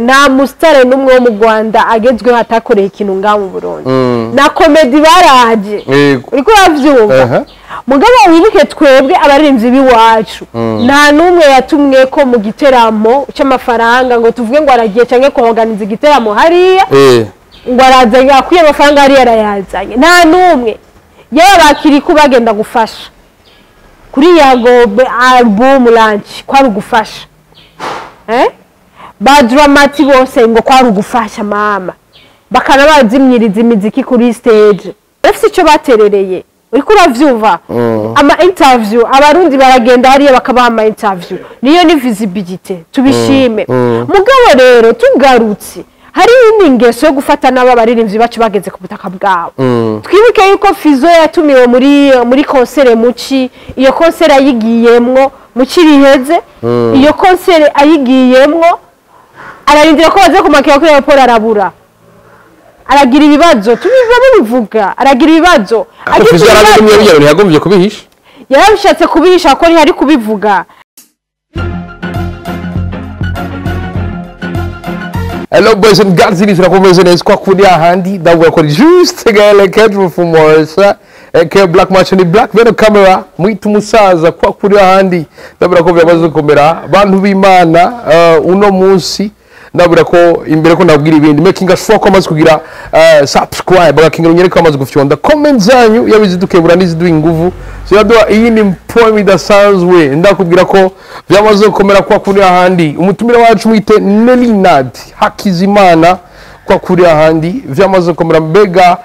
Nta musitare n'umwe wo mu Rwanda agezweho atakoreye ikintu ngaha mu Burundi. Na comédie baraje. Uriko uravyumva? Mugabo wibuke, twebwe abaririmbyi b'iwacu nta n'umwe yatumwe ko mu giteramo c'amafaranga ngo tuvuge ngo aragiye canke kuorganiza igiteramo hariya, ngo arazanye, akwiye amafaranga hariya arayazanye. Nta n'umwe. Yewe, bakiriku bagenda gufasha kuri Yago album launch, kwari ugufasha, eh? Ba Dramati bose ngo kwari ugufasha, mama bakana bazimyiriza imiziki kuri stage, bafise ico baterereye. Uriko uravyumva? Ama interview, Abarundi baragenda hariya bakabaha ama interview, niyo ni visibility, tubishime. Mugabo rero tugarutse, hari iyindi ngeso yo gufata n'aba baririmbyi bacu bageze ku butaka bwabo. Twibuke yuko Fizo yatumiwe muri concert muci, iyo concert ayigiyemwo muci riheze, iyo concert ayigiyemwo ararindira ko baza kumakira kuri aéroport, arabura, aragira ibibazo. Tubiva bivuga, aragira ibibazo. Ariko Agize Fizo yarabimye. ibibazo. Byo ntiyagombye kubihisha. Yarabishatse kubihisha ko ntihari kubivuga. Hello boys and girls, ini turakomeze neza kwa kundi ahandi. Ndavuga ko juste gale kedru fumorsa ke Black Machine Black vero camera mwita umusaza kwa kuri ahandi. Ndabura ko byamaze gukomera, bantu b'Imana. Uno munsi ndabura ko imbere ko nabwira ibindi, making sure ko amaze kugira subscribe, bagakingira unyereka amaze gufyonda comment zanyu, yabizidukebura n'iziduha inguvu, ziraduha iyindi poem idasanzwe. Ndakubwira ko byamaze gukomera kwa kuri ahandi. Umutumire wacu mwite Nelinad Hakizimana kwa kuri ahandi, vyamaze gukomera. Mbega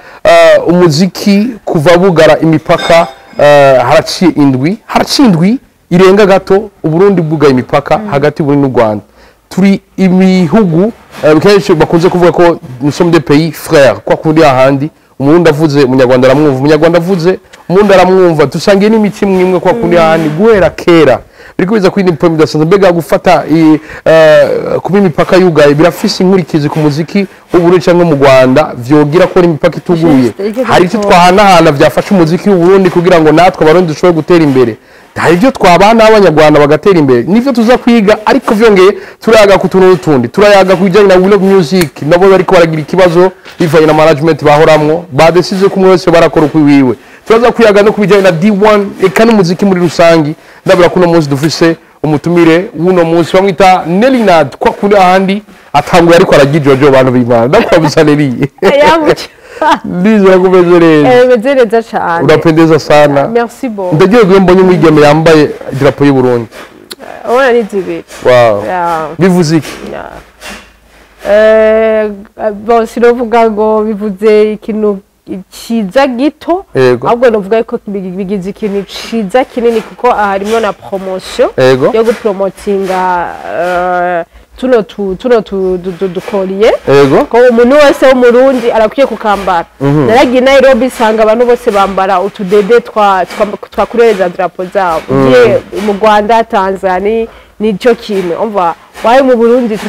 umuziki kuva bugara imipaka, haraciye indwi, haraciye indwi irenga gato Uburundi bwugaye imipaka hagati y'Uburundi n'u Rwanda. Turi ibihugu kenshi bakunze kuvuga ko nous sommes des pays frères kwa kundi ahandi. Umurundi avuze, Umunyarwanda aramwumva, Umunyarwanda avuze, Umurundi aramwumva. Dusangiye n'imico imwe imwe kwa kundi ahandi guhera kera. Biriko biza kuri poem idasanzwe. Mbega gufata kuba imipaka yugaye birafise inkurikizi ku muziki w'Uburundi cyangwa mu Rwanda? Vyogira ko imipaka ituguye hari icyo twahanahana vyafasha umuziki w'Uburundi kugira ngo natwe Abarundi dushobore gutera imbere? Hari ibyo twabana n'Abanyarwanda bagatera imbere? Nivyo tuza kwiga. Ariko vyongeye turayaga ku tuntu n'utundi, turayaga ku bijyanye na We Love Music, nabo bariko baragira ikibazo bivanye na management bahoramwo, badesize ko umwe wese barakora uko iwiwe. Turaza kuyaga no ku bijyanye na D1, eka n'umuziki muri rusangi. Ndabura ko uno munsi dufise umutumire w'uno munsi bamwita Nelinad kwa kuri ahandi. Atanguye ariko aragijojo, bantu b'Imana. Ndakwabisa Nelly. Ayabuca. Ndizera ko umeze neza. Meze neza cyane. Urapendeza sana. Merci beaucoup. Ndaryoherwa iyo mbonye umwigeme yambaye idarapo y'u Burundi. Ubona ni zibiri. Wow. Yeah. Bivuze iki? Yeah. Bon, sinovuga ngo bivuze ikintu ciza gito, ahubwo novuga ko bigize ikintu ciza kinini, kuko aha harimo na promotion yo gupromotinga tuno dukoriye, ko umuntu wese w'Umurundi arakwiye kukambara. Naragiye i Nairobi nsanga abantu bose bambara utudede twa kurereza drapo zabo. Ugiye mu Rwanda, Tanzania, nicyo kimwe. Umva, waye mu Burundi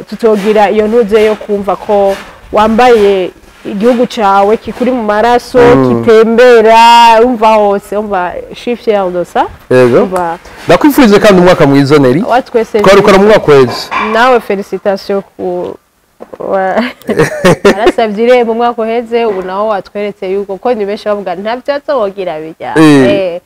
tutogira iyo ntuze yo kumva ko wambaye igihugu cawe kikuri mu maraso, kitembera, umva hose, umva, je suis fière de ça. Umva. Ndakwifurije kandi umwaka mwiza, Nelly. Wa twese. Twarukora mu mwaka weze. Nawe félicitations ku arasabye irembo umwaka uheze, ubu naho watweretse yuko ko ni benshi bavuga nta byatsi wogira bijya.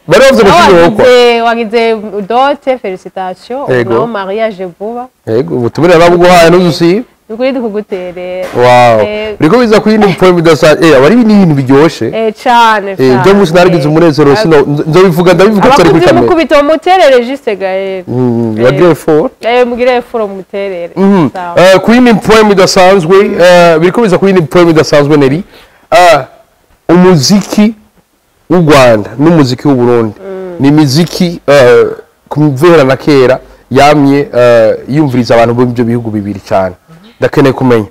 Bari bavuze ngo Nawe sinokwa. Wagize dot, félicitations. Ubu naho mariage vuba. Yego, ubutumire narabuguhaye n'uzusiba. Nukuri ndikuguterera. Wow. Biriko biza kuri ni poem idasanzwe, aba ari ibintu biryoshe. Cane. Byo munsi naragize umunezero, sino nzobivuga, ndabivuga tutari kuri Abakunzi kamera. Mukubita umuterere juste, Gaël. Bagire fort. Mugire effort muterere. Sawa. Kuri ni poem idasanzwe, biriko biza kuri ni poem idasanzwe, Nelly. Umuziki w'u Rwanda n'umuziki w'u Burundi ni imiziki kumvera na kera yamye yumviriza abantu bo mu bihugu bibiri cyane. Ndakeneye kumenya,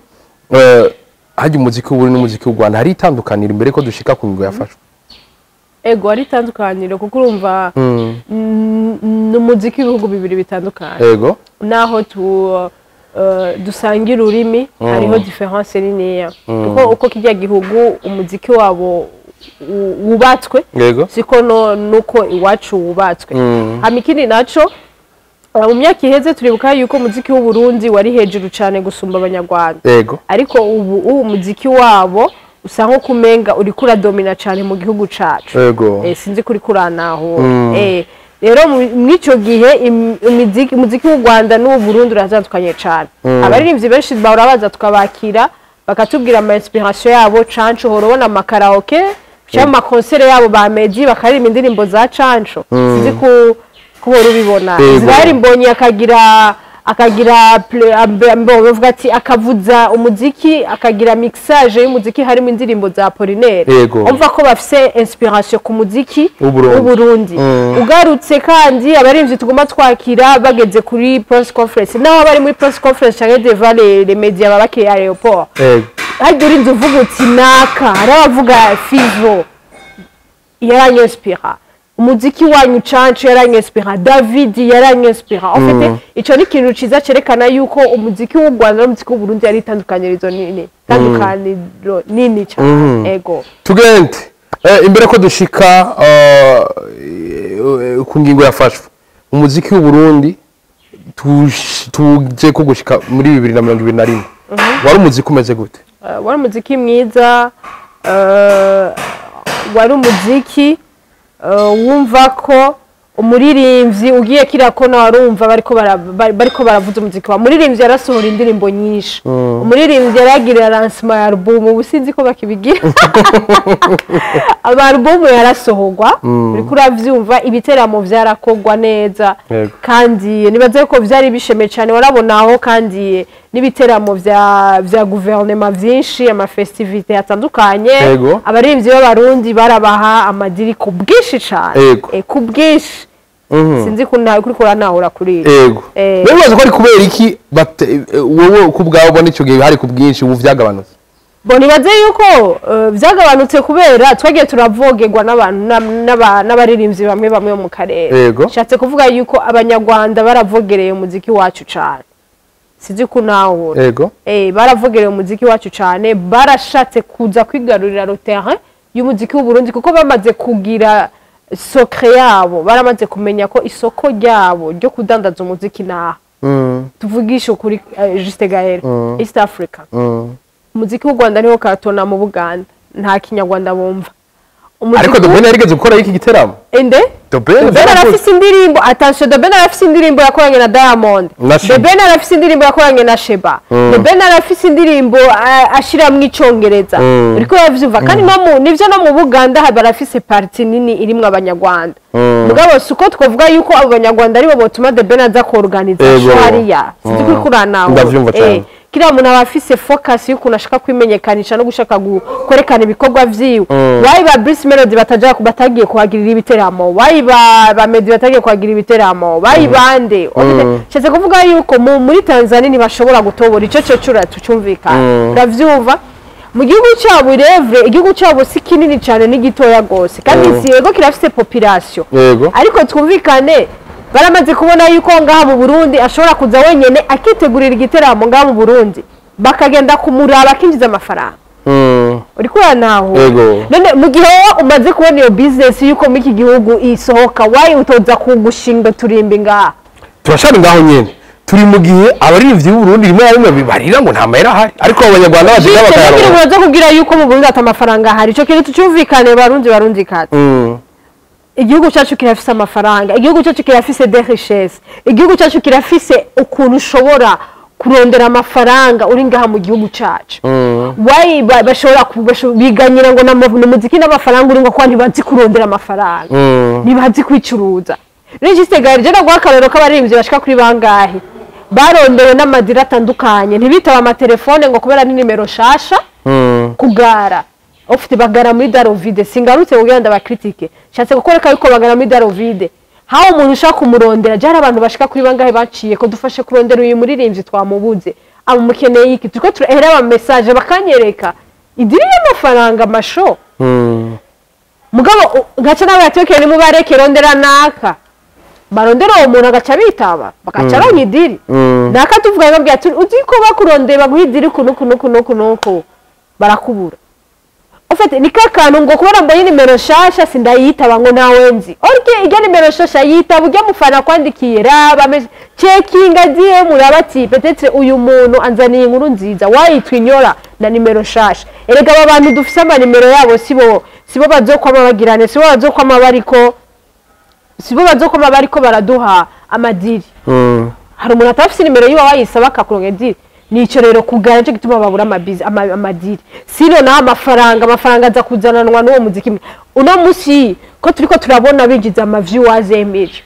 hajya umuziki w'u Burundi n'umuziki w'u Rwanda hari itandukaniro, imbere ko dushika ku ngingo yafashwe? Ego, ari itandukaniro, kuko urumva ni umuziki w'ibihugu bibiri bitandukanye. Naho tu dusangira ururimi, hariho différence niniya, kuko uko kijya gihugu umuziki wabo wubatswe, siko no nuko iwacu wubatswe. Hama ikindi naco Mu myaka iheze turibuka yuko umuziki w'u Burundi wari hejuru cyane gusumba abanyarwanda. Yego. Ariko ubu umuziki wabo usa nko kumenga uri kuradomina cyane mu gihugu cacu. Yego. Sinzi kuri kuranaho. Rero mw'ico gihe umuziki w'u Rwanda n'u Burundi uratandukanye cyane. Abaririmbyi benshi bahora baza tukabakira bakatubwira ama inspiration yabo. Canco horobona amakaraoke cyangwa amakonsere yabo ba Meddy bakaririmba indirimbo za Canco. Sinzi ku kubora ubibona. Israel Mbonyi akagira bavuga ati akavuza umuziki, akagira mixage y'umuziki harimo indirimbo za Apollinaire. Umva ko bafise inspiration ku muziki w'u Burundi. Ugarutse kandi abarimvyi tuguma twakira bageze kuri press conference, naho bari muri press conference cyangwa devant les médias babakiriye aéroport. Harya urinze uvuga uti naka, hari abavuga Fizo yaranyinspira, umuziki wanyu Canco yaranyinspira, David yaranyinspira. En fait ico ni ikintu ciza cerekana yuko umuziki w'u Rwanda n'umuziki w'u Burundi ari itandukanirizo nini, tandukaniro nini cyane. Ego. Tugende imbere ko dushika ku ngingo yafashwe umuziki w'u Burundi tuje ko gushika muri 2021 wari umuziki umeze gute? Wari umuziki mwiza, wari umuziki wumva ko umuririmbyi ugiye kirakona warumva bariko baravuza umuziki wa umuririmbyi yarasohora indirimbo nyinshi. Umuririmbyi yaragira lancement ya album, ubu sinzi ko bakibigira. Aba album yarasohorwa, uriko uravyumva, ibiteramo vyarakogwa neza. Kandi nibaze ko vyari bishemeye cyane, warabonaho kandi n'ibiteramo vya gouvernement vyinshi, ama festivité atandukanye. Abaririmbyi b'abarundi barabaha amadiri ku bwinshi cyane. Ku bwinshi. Sinzi ko nta kuri koranahura kuri. Yego. Nibaza ko ari kubera iki wowe ku bwawe ubona ico gihe hari ku bwinshi ubu vyagabanutse? Bo nibaze yuko vyagabanutse kubera twagiye turavogerwa n'abantu n'abaririmbyi bamwe bamwe mu karere. Nshatse kuvuga yuko abanyarwanda baravogereye umuziki wacu cyane. Sinzi ko nahura. Yego. Baravogereye umuziki wacu cyane, barashatse kuza kwigarurira le terrain y'umuziki w'u Burundi kuko bamaze kugira sokre yabo, baramaze kumenya ko isoko ryabo ryo kudandaza umuziki naha. Tuvugishe kuri Juste Gaël, East Africa. Umuziki w'u Rwanda niho karatona mu Buganda, nta kinyarwanda bumva. Ariko The Ben yarigeze gukora iki giteramo? Inde? The Ben arafise indirimbo, attention, The Ben arafise indirimbo yakoranye na Diamond. The Ben arafise indirimbo yakoranye na Sheba. The Ben arafise indirimbo ashiramwo icongereza. Uriko uravyumva kandi no nivyo no mu Buganda barafise party nini irimwo abanyarwanda. Mugabo suko twovuga yuko abo banyarwanda aribo botuma The Ben aza ku organization hariya. Sinzi kuri kuranaho. Ndavyumva cyane. Kila muntu aba afise focus y'ukuntu ashaka kwimenyekanisha no gushaka kwerekana ibikorwa vyiwe. Why ba Bruce Melody bataja batagiye kuhagirira ibiteramo? Why ba Meddy batagiye kuhagirira ibiteramo? Why bande? Nshatse kuvuga yuko muri Tanzania ntibashobora gutobora ico cyo cura tucumvikana. Uravyumva? Mu gihugu cyabo irevre, igihugu cyabo si kinini cyane ni gitoya gose. Kandi si yego kirafise population. Ariko twumvikane baramaze kubona yuko ngaha mu Burundi ashobora kuza wenyene akitegurira igiteramo ngaha mu Burundi bakagenda kumuraba akinjiza amafaranga. Uriko uranaho. None mu gihe wowe umaze kubona iyo business yuko muri iki gihugu isohoka, why utoza kugushinga turimbi ngaha? Turashaka ngaho nyene. Turi mu gihe abaririmbyi b'u Burundi rimwe na rimwe bibarira ngo nta mahera ahari, ariko abanyarwanda baje bakayaronka. Uraza kubwira yuko mu Burundi ata amafaranga ahari. Ico kintu tucyumvikane Barundi Barundi kati. Igihugu cyacu kirafise amafaranga, igihugu cyacu kirafise des richesses, igihugu cyacu kirafise ukuntu ushobora kurondera amafaranga uri ngaha mu gihugu cyacu. Why bashobora biganyira ngo n'umuziki n'amafaranga uri ngo kwa ntibazi kurondera amafaranga, ntibazi kwicuruza. Registre Gaël je naguha akarorero k'abaririmbyi bashika kuri bangahe barondewe n'amadira atandukanye, ntibitaba amatelefone ngo kubera ni nimero shasha kugara. Ufite bagara muri Darovide, singarutse kugira ndabakritike. Shatse gukoreka yuko bagara muri Darovide. Hawo umuntu ushaka kumurondera, jara abantu bashika kuri bangahe baciye ko dufashe kurondera uyu muririmbyi twamubuze. Amukeneye iki? Turiko turahera ama message bakanyereka. Idiri y'amafaranga amasho. Mugabo gacha nawe ati ni mubareke rondera naka. Barondera uwo muntu agaca bitaba, bakaca aronka idiri. Naka tuvuga ngabwiye ati uzi ko bakurondeye baguha idiri kunuku nuku nuku nuku. Barakubura. En fait ni kakantu ngo kubera mbonye nimero shasha sindayitaba ngo nawe nzi. Okay, ijya nimero shasha yitaba ujya mufana kwandikiye raba checkinga DM uraba ati peut-être uyu muntu anzaniye inkuru nziza wayitwinyora na nimero shasha. Erega aba bantu dufise ama nimero yabo sibo bazokwama bagirane, sibo bazokwama bariko, sibo bazokwama bariko baraduha amadiri. Hari umuntu atafise nimero yiwe wayisaba akakuronka idiri. Nico rero kugara cyo gituma babura amabizi amadiri. Sino na amafaranga aza kuzananwa n'uwo muziki. Uno musi ko turiko turabona binjiza ama viewers emiri.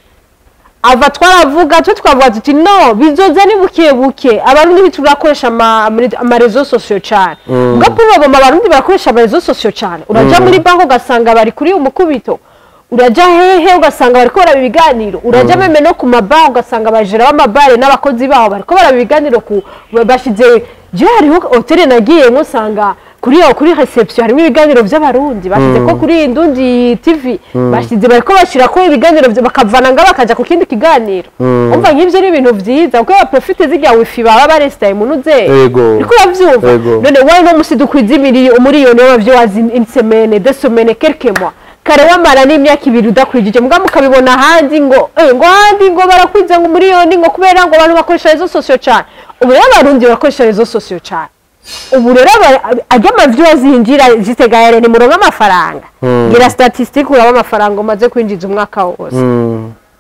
Ava twaravuga twe twavuga tuti no bizoza ni buke buke abarundi biturakoresha ama réseaux sociaux cyane. Ngapo bagomba abarundi barakoresha ama réseaux sociaux cyane. Uraja muri banko ugasanga bari kuri umukubito. Uraja hehe ugasanga bariko baraba ibiganiro. Uraja meme no ku mabanki ugasanga abajera b'amabare n'abakozi baho bariko baraba ibiganiro ku bashize. Je hariho hotel nagiye musanga kuri yo kuri reception harimo ibiganiro by'abarundi bashize ko kuri Indundi TV bashize bariko bashira ko ibiganiro bakavana nga bakaja ku kindi kiganiro. Umva nk'ivyo ni ibintu vyiza kuko ba profite zijya wifi baba barestaye munuze. Niko bavyumva. None wayi no musi dukwiza umuriyoni w'abavyo wazi une semaine, deux semaines, quelques mois. Kare wamara n'imyaka ibiri udakwijije muga mukabibona handi ngo ngo handi ngo barakwiza ngo umuriyoni ngo kubera ngo abantu bakoresha réseaux sociaux cyane. Ubu rero abarundi bakoresha réseaux sociaux cyane. Ubu rero ajya amavyo azinjira zitegaye ni muronka amafaranga. Gira statistique uraba amafaranga umaze kwinjiza umwaka wose.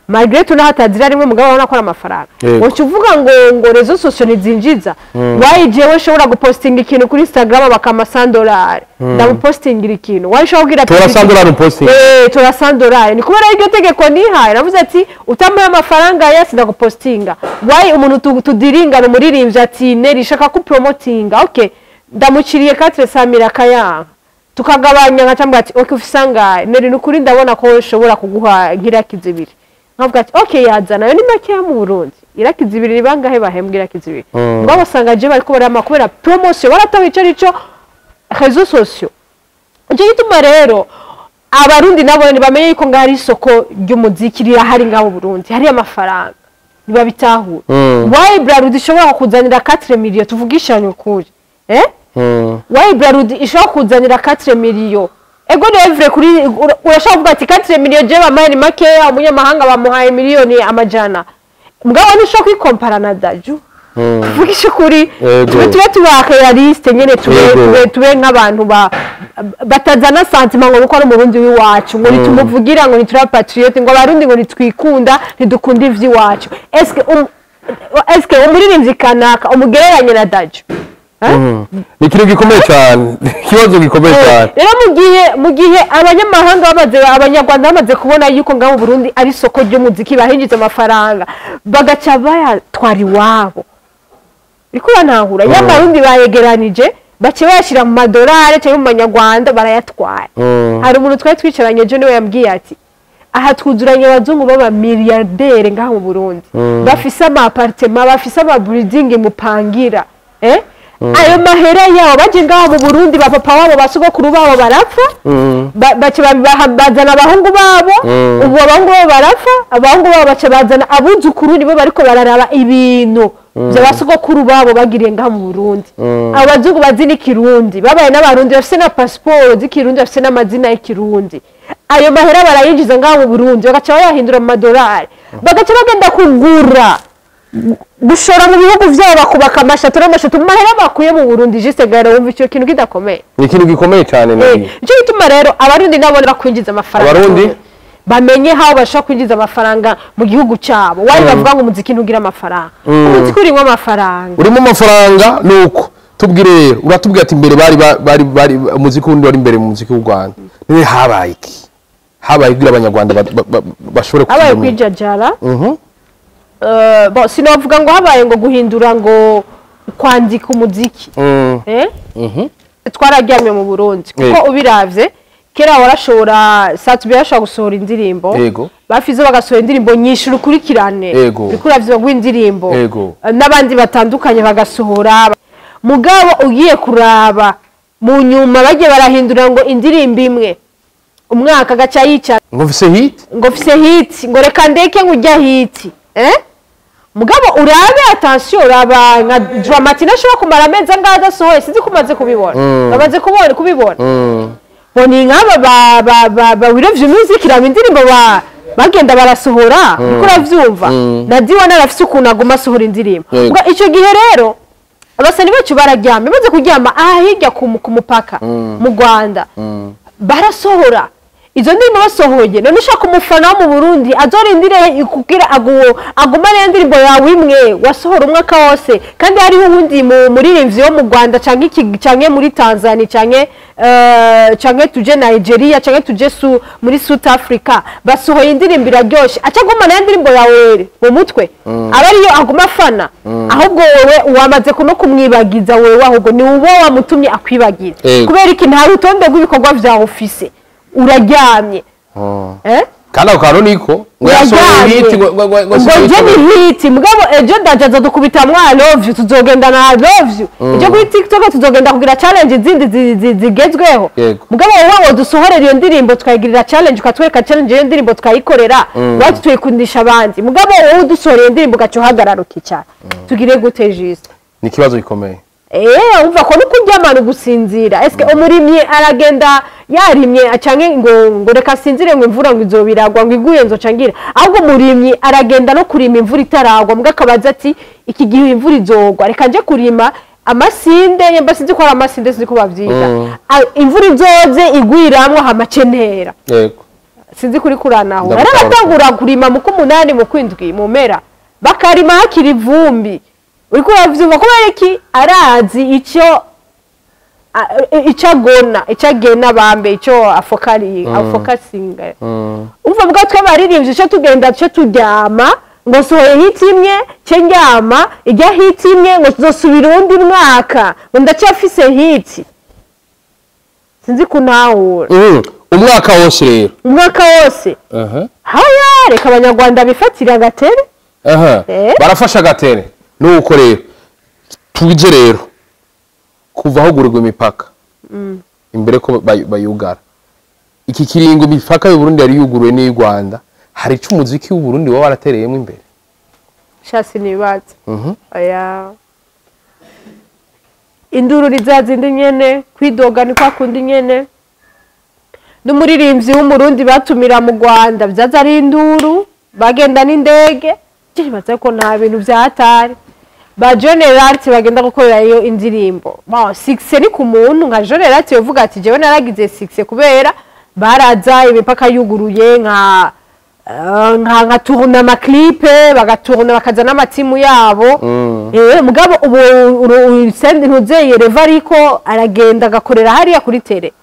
Malgré tout nahatazira rimwe mugabo abona ko ari amafaranga. Wocu uvuga ngo réseaux sociaux nizinjiza. Why jewe nshobora gupostinga ikintu kuri Instagram bakama $100. Ndamupostingira ikintu. Why ushobora kugira tora $100 posting. Tora $100. Ni kubera iryo tegeko nihaye. Navuze ati utamuye amafaranga yasi ndagupostinga. Why umuntu tudiringana umuririmbyi ati neri shaka ku promotinga. Okay. Ndamuciriye 400,000 akaya. Tukagabanya nkacambwa ati okay ufisanga neri nukuri ndabona ko ushobora kuguha nk'irakizi ibiri. Nkavuga ati okay yazana yo ni make ya mu Burundi irakizi ibiri bangahe bahembwa irakizi ibiri. Ngo basanga je bariko barama kubera promotion baratawe ico rico réseaux sociaux. Ico gituma rero abarundi nabo ni bamenye yuko ngari isoko ry'umuziki rirahari ngaho mu Burundi hari amafaranga nibabitahura. Why Brarudi ishobora kuzanira 4 millions tuvugishanye ukuri Why Brarudi ishobora kuzanira 4 millions. Ego nevre kuri urashaka kuvuga ati 4 millions je bamaye ni makeya umunyamahanga bamuhaye miliyoni amajana. Mugabo ntushobora kwikompara na Daju. Tuvugishe kuri tube tuba realiste nyene tube nk'abantu batazana sentiment ngo uko ari umurundi w'iwacu ngo nitumuvugira ngo nitura patriote ngo abarundi ngo nitwikunda ntidukunda ivy'iwacu. Eske umuririmbyi kanaka umugereranye na Daju? Ni ikintu gikomeye cyane, ikibazo gikomeye cyane. Rero mu gihe abanyamahanga bamaze abanyarwanda bamaze kubona yuko ngaho Burundi ari soko ry'umuziki bahinjiza amafaranga bagaca bayatwara iwabo. Riko bantahura y'abarundi bayegeranije bace bayashira mu madolari cyangwa mu manyarwanda barayatwara. Hari umuntu twari twicaranye ejo niwe yambwiye ati aha twuzuranye abazungu baba milliardaire ngaho mu Burundi bafise ama appartement bafise ama building mupangira ayo mahera yabo baje ngaho mu Burundi ba papa wabo basogokuru babo barapfa bace bazana abahungu babo ubu abahungu babo barapfa abahungu babo bace bazana abuzukuru nibo bariko bararaba ibintu bya basogokuru babo bagiriye ngaho mu Burundi. Abazungu bazi n'ikirundi babaye n'abarundi bafise na passport z'ikirundi bafise n'amazina y'ikirundi. Ayo mahera barayinjiza ngaho mu Burundi bagaca bayahindura mu madolari bagaca bagenda kugura gushora mu bihugu vyabo bakubaka amashato n'amashato mahera bakuye mu Burundi. Juste gare wumva ico kintu kidakomeye. Ni ikintu gikomeye cyane nabi. Ico gituma rero abarundi nabo bakwinjiza amafaranga. Abarundi bamenye aho bashaka kwinjiza amafaranga mu gihugu cyabo. Wari bavuga ngo umuziki ntugira amafaranga. Umuziki urimo amafaranga. Urimo amafaranga nuko tubwire rero uratubwira ati imbere bari bari umuziki wundi wari imbere mu muziki w'u Rwanda. None habaye iki? Habaye kugira abanyarwanda bashobore kugira kwijajara. Bon sinovuga ngo habaye ngo guhindura ngo kwandika umuziki. Twararyamye mu Burundi kuko ubiravye kera warashobora Satubi yashobora gusohora indirimbo bafize bagasohora indirimbo nyinshi urukurikirane bikuravye rw'indirimbo n'abandi batandukanye bagasohora. Mugabo ugiye kuraba mu nyuma bagiye barahindura ngo indirimbo imwe umwaka gaca yica ngo mfise hit ngo mfise hit ngo reka ndeke ngo ujya hit. Mugabo urabe attention, uraba nka Dramatina ashobora kumara amezi angahe adasohoye, sinzi ko umaze kubibona. Bamaze kubibona. Boni nk'aba ba We Love Music, iraba indirimbo bagenda barasohora, uriko uravyumva. Na Diwana arafise ukuntu aguma asohora indirimbo. Ico gihe rero abasani bacu bararyama, bamaze kuryama aha hirya ku mupaka mu Rwanda barasohora izo ndirimbo basohoye. None ushaka umufana wo mu Burundi azorindire kugira agumane indirimbo yawe imwe wasohora umwaka wose, kandi hariho uwundi muririmbyi wo mu Rwanda canke muri Tanzania canke tuje Nigeria canke tuje muri South Africa, basohoye indirimbo iraryoshe, aca agumana indirimbo yawe mu mutwe, aba ariyo aguma afana. Ahubwo wewe wamaze no kumwibagiza wewe, ahubwo ni uwo wamutumye akwibagiza. Kubera iki? Nta rutonde rw'ibikorwa vya office, uraryamye. Kandi ako kantu niko ngo yasohoye hit, ngo ngo ni hit, mugabo ejo ndajaza dukubitamwo I love you, tuzogenda na I love you, ejo kuri TikTok tuzogenda kugira challenge zindi zigezweho. Mugabo wowe wodusohorera iyo ndirimbo tukayigirira challenge, ukatwereka challenge iyo ndirimbo tukayikorera, wacu tuyikundisha abandi. Mugabo wowe udusohorera indirimbo ugaca uhagarara ukicara, tugire gute juste? Ni ikibazo gikomeye. Umva ko nukuryamana ugusinzira. Eske umurimyi aragenda yarimye acange ngo reka sinzire ngo imvura ngo izobiragwa ngo iguye nzocangira? Ahubwo umurimyi aragenda no kurima imvura itaragwa, mbwa akabaza ati iki gihe imvura izogwa, reka nje kurima amasinde, nyamba sinzi ko ari amasinde, sinzi ko bavyita, imvura izoze igwiramwo hamacenera. Yego. Sinzi kuri kuranaho. Barabatangura kurima mu kumunani, mu kwindwi, mu mpera, bakarima hakiri ivumbi. Uriko uravyumva? Kubera iki? Arazi icyo agona, icyo agena bambe, icyo afokali afokasinga. Umva, bwa twe baririmbye icyo tugenda cyo turyama ngo sohoye hit imwe, cyo ndyama ijya hit imwe, ngo tuzosubira uwundi mwaka ngo ndacyafise hit. Sinzi kunahura. Umwaka wose rero. Umwaka wose. Haya, reka abanyarwanda bifatira agatere. Barafasha agatere. Nuko rero tuje rero kuva aho gurirwa imipaka imbere ko bayugara iki kiringo, imipaka y'u Burundi yari yuguruwe n'iy'u Rwanda, hari ico umuziki w'u Burundi waba waratereyemo imbere? Shasi nibaza. Oya, induru zindi nyene, kwidoga ni kwa kundi nyene. N'umuririmbyi w'umurundi batumira mu Rwanda vyaza ari induru, bagenda n'indege. Nibaza ko nta bintu vyatari. Ba John Art bagenda gukorera iyo indirimbo. Bon, succès ni ku muntu nka John Art yovuga ati jewe naragize succès kubera baraza imipaka yuguruye, nka tourna ama clip, bagaturna bakaza n'amatimu yabo. Mugabo ubu sendi ntuzeye reva, ariko aragenda agakorera hariya kuri tele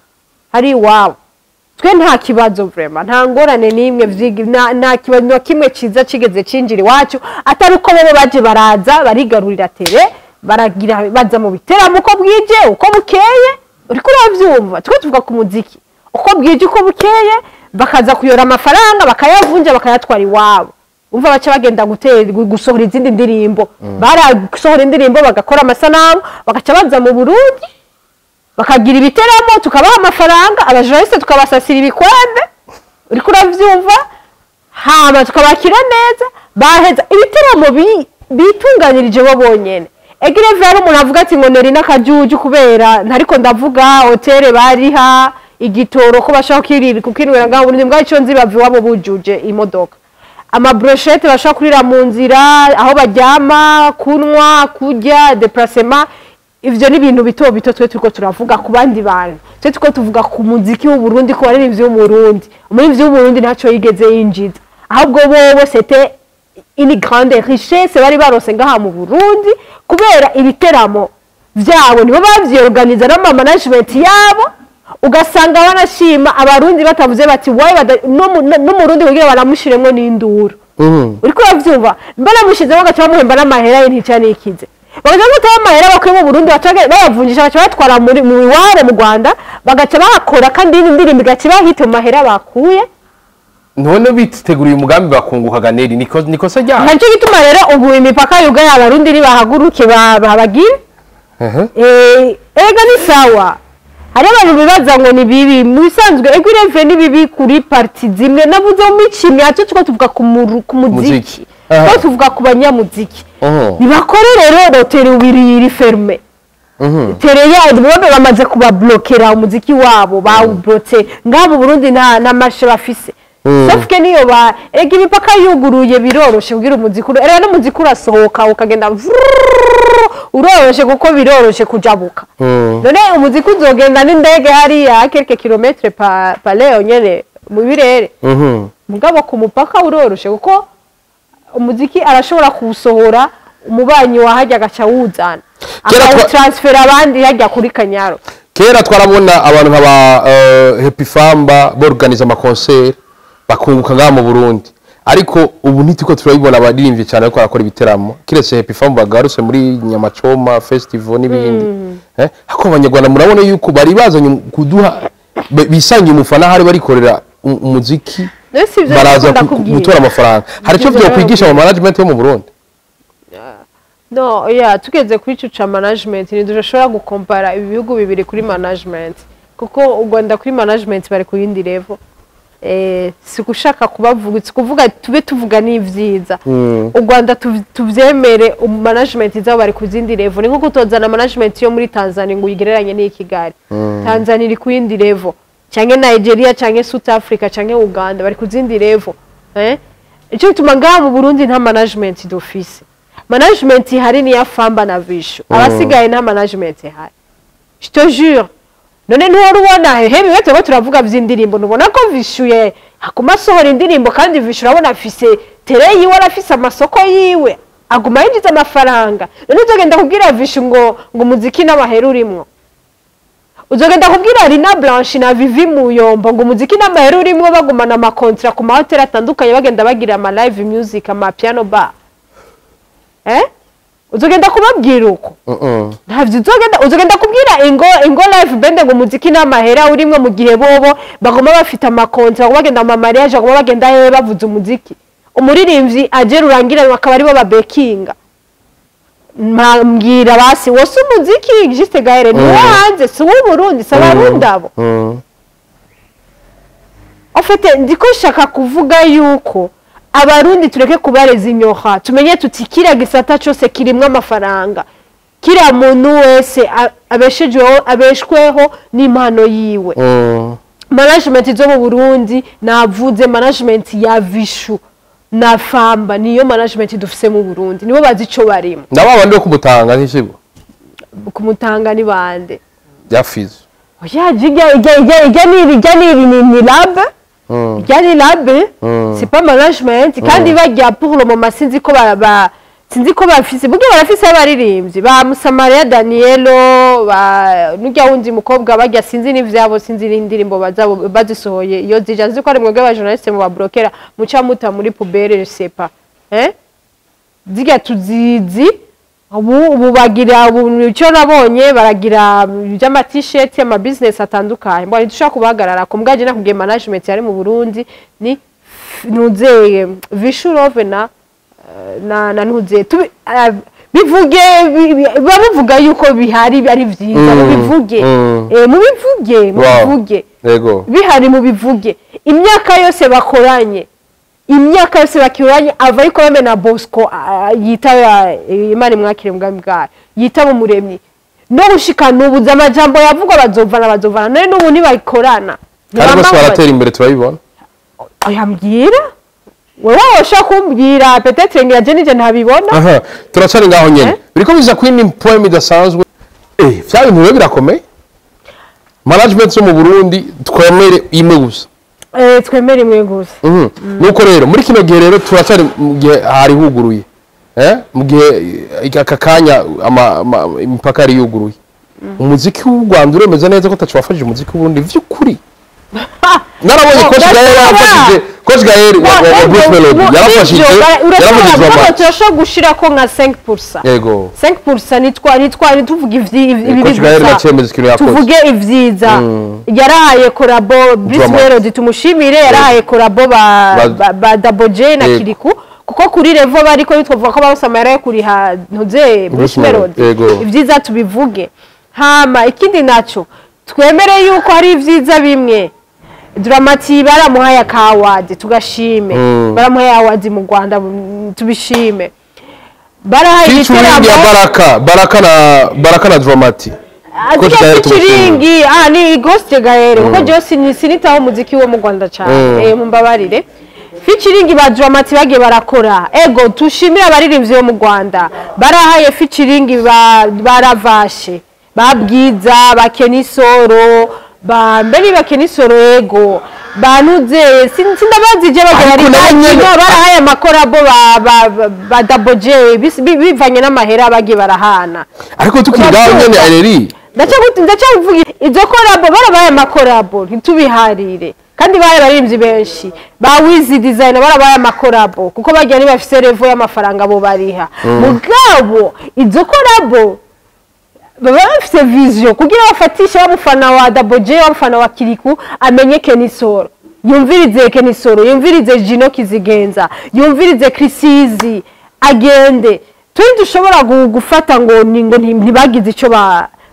hari iwabo. Twe nta kibazo vraiment, nta ngorane n'imwe, nta kibazo na kimwe ciza kigeze cinjira iwacu, atari uko bobo baje baraza barigarurira tele, baragira baza mu biteramo uko bwije uko bukeye. Uriko uravyumva? Twe tuvuga ku muziki, uko bwije uko bukeye bakaza kuyora amafaranga, bakayavunja, bakayatwara iwabo. Umva, baca bagenda gusohora izindi ndirimbo, barasohora indirimbo, bagakora amasanamu, bagaca baza mu Burundi bakagira ibiteramo, tukabaha amafaranga, abajournaliste tukabasasira ibikombe, uriko uravyumva, hama tukabakira neza, baheza ibiteramo bitunganirije bo bonyene. Egire hari umuntu avuga ati ngo neri n'akajuju kubera ntariko ndavuga hoteli bariha, igitoro ko bashaka kukinwera ngaho Burundi, mbwa ico nzi bava iwabo bujuje imodoka, amabrochette bashaka kurira mu nzira, aho baryama, kunywa, kurya, déplacement, ivyo ni ibintu bito bito. Twe turiko turavuga ku bandi bantu, twe turiko tuvuga ku muziki w'u Burundi, ku baririmbyi b'u Burundi. Umuririmbyi w'u Burundi ntaco yigeze yinjiza, ahubwo bobo c'était une grande richesse bari barose ngaha mu Burundi, kubera ibiteramo vyabo nibo bavyorganiza n'ama management yabo. Ugasanga banashima abarundi batavuze bati wayi n'umurundi kugira baramushiremwo n'induru. Uriko uravyumva? Mbona bagaca bamuhemba n'amahera ye ntica nikize, bagaca bamutaho amahera bakuye mu Burundi, baca bayavunjisha, baca batwara muri mu iwabo mu Rwanda, bagaca bahakora kandi iyindi ndirimbo igaca ibahita mu mahera bakuye. None biteguriye umugambi bakunguka ganeri, niko nikosa ryabo. Nacyo gituma rero ubu imipaka yugaye, abarundi nibahaguruke babagire. Ega ni sawa, hari abantu bibaza ngo ni bibi. Mu bisanzwe ego ireve ni bibi kuri partie zimwe navuze mu mikino yacu, tuko tuvuga ku muziki. Muziki. Ko tuvuga ku banyamuziki nibakore rero loterie ubiri iri ferme. Tere yabo bamaze kubablokera umuziki wabo bawublotse ngabo Burundi nta marché bafise. Sauf que niyo ba ega imipaka yuguruye biroroshe kugira umuziki rero n'umuziki urasohoka ukagenda uroroshe kuko biroroshe kujabuka. None umuziki uzogenda n'indege hariya quelques kilomètres par leo nyene mu birere. Mugabo ku mupaka uroroshe kuko umuziki arashobora kuwusohora umubanyi wa hajya agaca wuzana akawutransfera abandi hajya kuri Kanyaro. Kera twarabona abantu nk'aba Happy Famba borganiza ama concert bakunguka ngaha mu Burundi, ariko ubu ntitiko turabibona abaririmbyi cyane ariko barakora ibiteramo kiretse Happy Famba bagarutse muri Nyamacoma Festival n'ibindi. Hako abanyarwanda murabona yuko bari bazanye kuduha bisangiye umufana hari barikorera umuziki baraza gutora amafaranga. Hari icyo byokwigisha mu management yo mu Burundi? No, yeah, tugeze kuri ico ca management ntidushobora gukompara ibi bihugu bibiri kuri management kuko u Rwanda kuri management bari ku yindi level. Si gushaka kubavuga, si kuvuga tube tuvuga n'ivyiza. U Rwanda tuvyemere management zabo bari ku zindi level. Ni nko kutozana management yo muri Tanzania ngo uyigereranye n'iyi Kigali. Tanzania iri ku yindi level, canke Nigeria canke South Africa canke Uganda bari ku zindi level. Ico bituma ngaha mu Burundi nta management dufise. Management ihari ni ya Famba na Vishu. Abasigaye nta management ihari. Je te jure. None ntuwari ubona hehe biwete ko turavuga vy'indirimbo nubona ko Vishuye akuma asohora indirimbo kandi Vishu urabona afise tere yiwe arafise amasoko yiwe aguma yinjiza amafaranga. None uzogenda kubwira Vishu ngo umuziki n'amahera urimwo. Uzogenda kubwira Rina Blanche na Vivi Muyombo ngo umuziki n'amahera urimwo bagumana ama contrat ku mahoteli atandukanye bagenda bagira ama live music ama piano bar. Uzogenda kubabwira uko? Ntavyo uzogenda kubwira ingo live band ngo umuziki n'amahera urimwe mu gihe bobo bagoma bafite amakontra bagenda mu mariage bagoma bagenda he bavuza umuziki. Umuririmbyi aje rurangira bakaba ari bo babekinga. Mbwira basi wose umuziki juste gahere ni hanze si uwo Burundi sabarundabo. En fait ndiko shaka kuvuga yuko abarundi tureke kubareza inyoha tumenye tuti kira gisata cyose kirimwe amafaranga kira muntu wese abeshejweho abeshweho n'impano yiwe. Management zo mu Burundi navuze management ya Vishu na Famba niyo management dufise mu Burundi nibo bazi ico barimo. Ndababa ndo kumutanga ntishibo kumutanga ni bande ya Fizo. Oya jiga ijya ni lab. Gani labe, c'est pas management. Kandi bajya pour le moment sinzi ko ba sinzi ko bafise buge barafise abaririmbyi ba Musamaria Danielo ba nujya wundi mukobwa bajya sinzi n'ivyabo sinzi n'indirimbo bazabo bazisohoye iyo zija nzi ko ari mwebwe ba journaliste mu babrokera muca muta muri poubelle je sais pas. Ziga tuzizi ubu bagira ubu cyo nabonye baragira by'ama t-shirt ama business atandukanye mbona dushaka kubahagarara ko mbwaje nakubwiye management yari mu Burundi ni nuzeye Vishu Love na nuzeye bivuge bavuga yuko bihari ari vyiza mubivuge mubivuge yego bihari mubivuge imyaka yose bakoranye imyaka yose bakiranye ava ariko bame na Bosco yitaba Imana imwakire mbwami bwayo yitaba umuremyi no gushika nubu amajambo yavugwa bazovana none nubu ntibakorana kandi bose baratera imbere turabibona. Oyambwira wewe washaka kumbwira peut-être ngira je nije ntabibona. Aha turacari ngaho nyene biriko biza kwini poem idasanzwe vya bintu rero birakomeye. Management zo mu Burundi twemere imwe gusa. Twemere imwe gusa. Nuko rero muri kino gihe rero turacari mu gihe hari huguruye. Mu gihe aka kanya imipaka yari yuguruye. Umuziki w'u Rwanda uremeza neza ko ataco wafashije umuziki w'u Burundi vy'ukuri. Narabonye Coach Gael yarafashije Coach Gael wa Bruce Melody yarafashije turashobora gushirako nka 5%. Yego. 5% nitwa tuvuga ibi Coach Gael nacemeza ikintu yakoze. Tuvuge ivyiza. Yarahaye collabo Bruce Melody tumushimire yarahaye collabo ba Double J na Kiriku kuko kuri level bariko bitwavuga ko barose amahera yo kuriha ntuze Bruce Melody. Ivyiza tubivuge. Hama ikindi naco twemere yuko hari ivyiza bimwe Dramati baramuhaye akawadi tugashime, baramuhaye awadi mu Rwanda tubishime. Barahaye igiteramo ya Baraka na Dramati. Featuring ni Ghost Gaere kuko Jose sinitaho umuziki wo mu Rwanda cyane, mumbabarire. Featuring ba Dramati bagiye barakora, ego tushimira abaririmbyi bo mu Rwanda barahaye featuring baravashe babwiza ba Kenisoro ba mbere ba Kenisoro, ego banuze sindabazi je bagiye barahaye amakorabo ba Double J bivanye n'amahera bagiye barahana. Ariko tukigaho nyene Eleri ndacavuga izo korabo barabaye amakorabo ntitubiharire, kandi baye baririmbyi benshi ba Wiz Design barabaye amakorabo kuko bagiye bafise level y'amafaranga bo bariha. Mugabo izo korabo baba bafise vision kugira bafatishe abafana wa Double J, abafana wa Kiriku amenye Kenisoro, yumvirize Kenisoro, yumvirize Gino Kizigenza, yumvirize Krisizi, agende. Turi dushobora gufata ngo ntibagize ico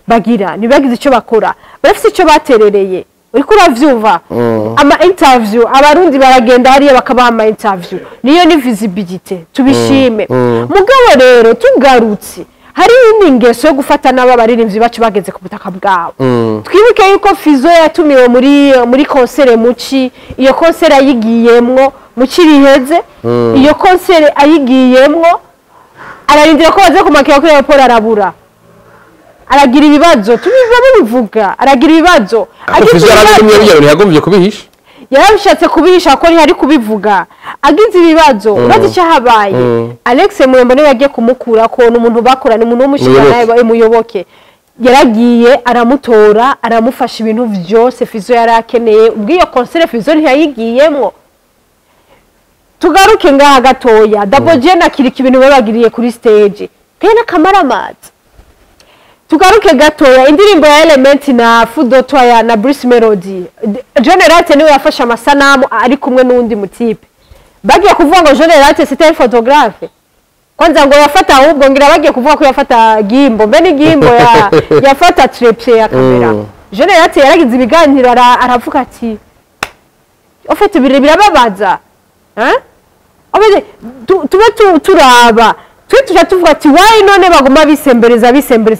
bagira, ntibagize ico bakora, barafise ico baterereye. Uriko uravyumva ama interview abarundi baragenda hariya bakabaha ama interview, niyo ni visibility tubishime. Mugabo rero tugarutse hari ingeso yo gufata n'aba baririmbyi bacu bageze ku butaka bwabo. Twibuke yuko Fizo yatumiwe muri concert muci, iyo concert ayigiyemwo muci riheze, iyo concert ayigiyemwo ararindira ko baze kumakira kuri Paul arabura, aragira ibibazo tubiva bivuga, aragira ibibazo. Fizo yarabimye yagombye kubihisha, yarabishatse kubihisha ko ntihari kubivuga, agize ibibazo urazi cyahabaye. Alex Murembo niwe yagiye kumukura ko n'umuntu bakorana, umuntu w'umushikana umuyoboke, yaragiye aramutora aramufasha ibintu byose Fizo yarakeneye. Ubwo concert Fizo ntiyayigiyemwo. Tugaruke ngaha gatoya, Double J na Kiriki ibintu babagiriye kuri stage kandi n'akamaramazi. Tugaruke gatoya, indirimbo ya Element na Fudotoya na Bruce Melody, John Erate niwe yafashe amasanamu ari kumwe n'undi mutipe. Bagiye kuvuga ngo John Erate c'était un photographe, kwanza ngo yafata, ahubwo ngira bagiye kuvuga ko yafata gimbo, mbe ni gimbo ya yafata trépied ya kamera. John Erate yaragize ibiganiro aravuga ati en fait birababaza, hein, en fait tube turaba twe tuvuga ati why none baguma bisembereza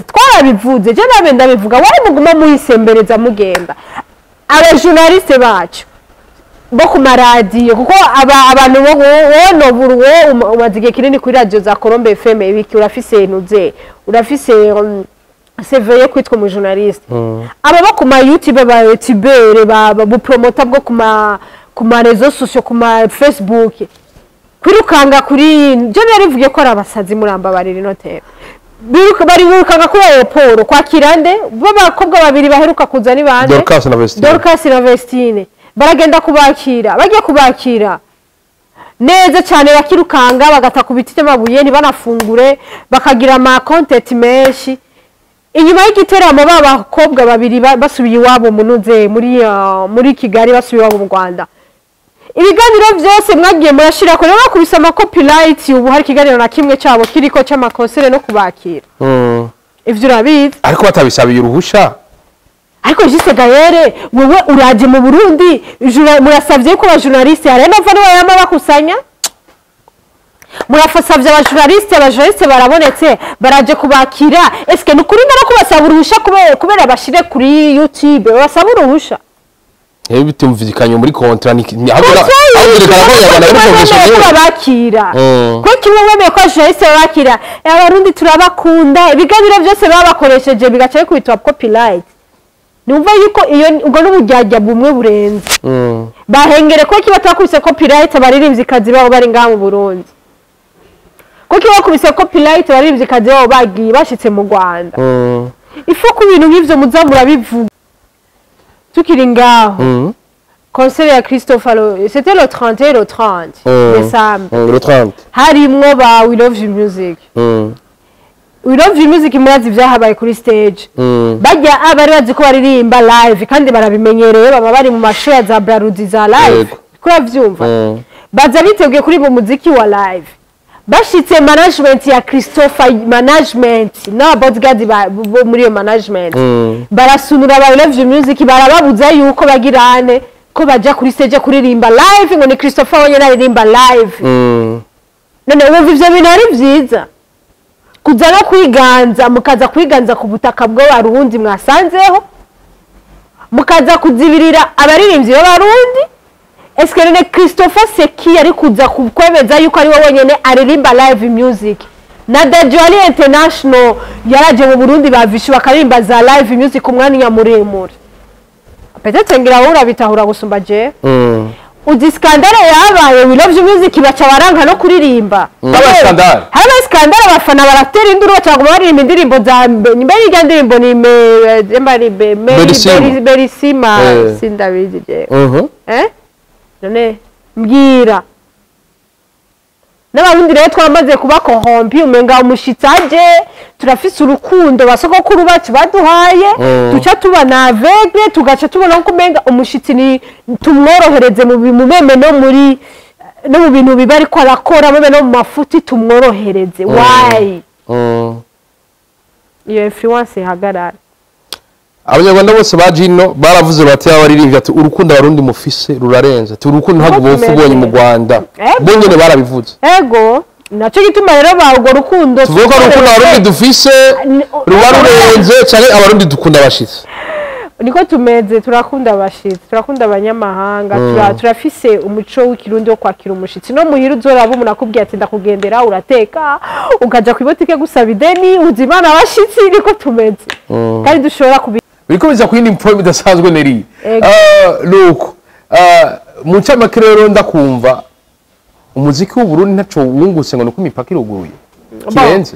twarabivuze, je nabe ndabivuga, why muguma muyisembereza mugenda aba journaliste bacu bo ku maradiyo, kuko abantu bo no umaze igihe kinini kuri radio za Colombe FM ibiki, urafise ntuze urafise CV yo kwitwa mu journaliste. Aba bo ku ma YouTube ba YouTuber ba bupromota bwo ku ma réseaux sociaux, ku ma Facebook, kwirukanga kuri je narivuye ko arabasazi murambabarira inotere, bari birukanga kuri aeroport kwakira nde b'abakobwa babiri baheruka kuza ni bande, Dorcas na Vestine, baragenda kubakira, bagiye kubakira neza cyane bakirukanga bagata ku biti by'amabuye ntibanafungure, bakagira ama content menshi. Inyuma y'igiteramo b'abakobwa babiri basubiye iwabo munuze muri Kigali, basubiye iwabo mu Rwanda. Ibiganiro byose mwagiye murashira ko rero bakubise ama copyright, ubu hari ikiganiro na kimwe cyabo kiriko cy'amakonsere no kubakira. Ivyo urabizi ariko batabisabiye uruhusha. Ariko Juste Gaere wewe uraje mu Burundi, murasavye ko ba journaliste hari nava niwe yama bakusanya, murafasavye aba journaliste barabonetse baraje kubakira. Eske nukuri ndara kubasaba uruhusha kubera bashire kuri YouTube basaba uruhusha? Bitumvikanye muri contrat ni ahubwo babakira ko kimwe wemeye ko journaliste babakira, abarundi turabakunda, ibiganiro byose babakoresheje bigaca bikubitwa copyright. Numva yuko iyo ubwo n'ubujyajya bumwe burenze. Bahengere ko kibatakubise copyright abaririmbyi kazi babo bari ngaha mu Burundi, ko kibakubise copyright abaririmbyi kazi babo bagiye bashitse mu Rwanda. Ifu ku bintu nk'ivyo muzamura bivuga. Tukiri ngaho concert ya Christopher, c'était le 31 le 30 décembre, le 30 harimwo ba We Love You Music. We Love You Music murazi vyahabaye kuri stage, bajya abari bazi ko baririmba live kandi barabimenyereye, baba bari mu mashow ya za Brarudi za live, kuravyumva baza biteguye kuri bo muziki wa live. Bashitse management ya Christopher, management na bodyguard bo muri iyo management, barasunura ba We Love You Music barababuza yuko bagirane Ko bajya kuri stage kuririmba live, ngo ni Christopher wenyine aririmba live. None wumva ivyo bintu ari vyiza kuza no kwiganza, mukaza kwiganza ku butaka bw'Abarundi mwasanzeho, mukaza kuzibirira abaririmbyi b'Abarundi? Est-ce que none Christopher Seki ari kuza kukwemeza yuko ari we wenyine aririmba live music? Na Dadju ari international, yaraje mu Burundi, bavishe bakaririmba za live music umwanya muremure. Peut-être ngira wowe urabitahura gusumba je. Uzi scandale yabaye? We Love Music baca baranka no kuririmba. Habaye scandale? Habaye scandale, abafana baratera induru, baca baguma baririmba indirimbo za mbere. Irya ndirimbo ni mba ni Berisima. Berisima. Sindabizi je. None mbwira, n'Abarundi rero twamaze kuba corrompus, umenga umushitsi aje, turafise urukundo basogokuru bacu baduhaye, tuca tuba na aveugle, tugaca tubona ko umenga umushitsi ni tumworohereze mu meme no muri no mu bintu biba ariko arakora, meme no mu mafuti tumworohereze. Why? Iyo influence ihagarara. Abanyarwanda bose baje ino baravuze bati, abaririmbyi ati: "Urukundo Abarundi mufise rurarenze." Ati: "Urukundo ntabwo Uko bopfa ubonye mu tumeze. Rwanda." Ego. Bo nyene barabivuze. Ego, naco gituma rero ba urwo rukundo Tuvuge ko ari urukundo Abarundi dufise ruba rurenze, canke Abarundi dukunda abashitsi? Niko tumeze, turakunda abashitsi, turakunda abanyamahanga, turafise umuco w'Ikirundi wo kwakira umushitsi. No muhira uzoraba umuntu akubwiye ati: "Ndakugendera", urateka, ukaja kw'ibotike gusaba ideni, uzimana abashitsi. Niko tumeze kandi dushobora kubi Biriko biza ku yindi point idasanzwe, Neri. Ego. Nuko mu ncamake rero, ndakumva umuziki w'Uburundi ntaco wungutse ngo nuko imipaka iruguruye kirenze.